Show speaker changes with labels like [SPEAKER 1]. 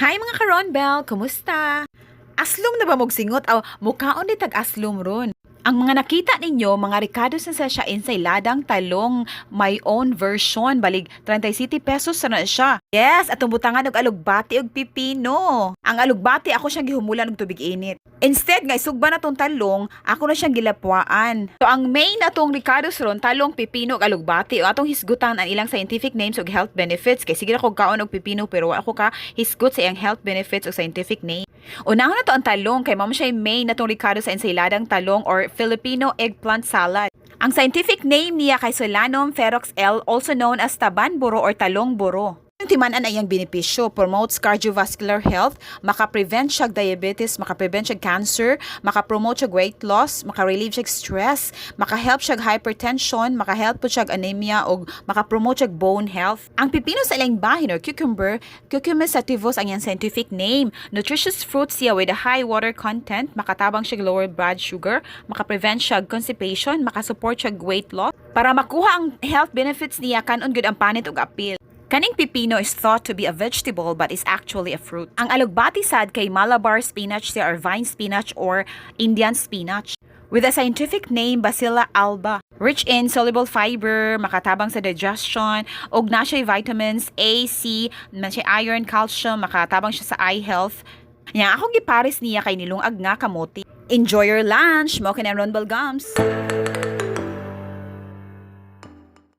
[SPEAKER 1] Hi, mga ka-Ronbel! Kumusta? Aslom na ba mogsingot? Aw, mukaon di tag aslom ron. Ang mga nakita ninyo, mga rekados na sa siya ensaladang talong, my own version. Balig 37 pesos na siya. Yes, atong butangan og alugbati og pipino. Ang alugbati, ako siyang gihumulan og tubig init. Instead nga isugba na tong talong, ako na siyang gilapwaan. So ang main atong rekados ron, talong, pipino ug alugbati. O atong hisgutan ang ilang scientific names ug health benefits kay sige na ko kaon og pipino pero wa ako ka hisgot sa iyang health benefits ug scientific name. Unahon na to ang talong kay mao siya yung main natong rekado sa ensaladang talong or Filipino eggplant salad. Ang scientific name niya kay Solanum ferox L, also known as taban buro or talong buro. Ang timan-an ay ang benepisyo, promotes cardiovascular health, maka-prevent siya diabetes, maka-prevent siya cancer, maka-promote siya weight loss, maka-relieve siya stress, maka-help siya hypertension, maka-help po siya anemia o maka-promote siya bone health. Ang pipino sa ilang bahin or cucumber, Cucumis sativus ang iyang scientific name. Nutritious fruit siya with a high water content, makatabang siya lower blood sugar, maka-prevent siya constipation, maka-support siya weight loss. Para makuha ang health benefits niya, kanon gud ang panit ug apil. Kaning pipino is thought to be a vegetable but is actually a fruit. Ang alugbati sad kay Malabar spinach siya or vine spinach or Indian spinach, with a scientific name Basella alba. Rich in soluble fiber, makatabang sa digestion, ug na siya vitamins A, C, na siya iron, calcium, makatabang siya sa eye health. Nya akong gipares niya kay nilungag nga kamote. Enjoy your lunch! Mao kini ang Ronbel Gums!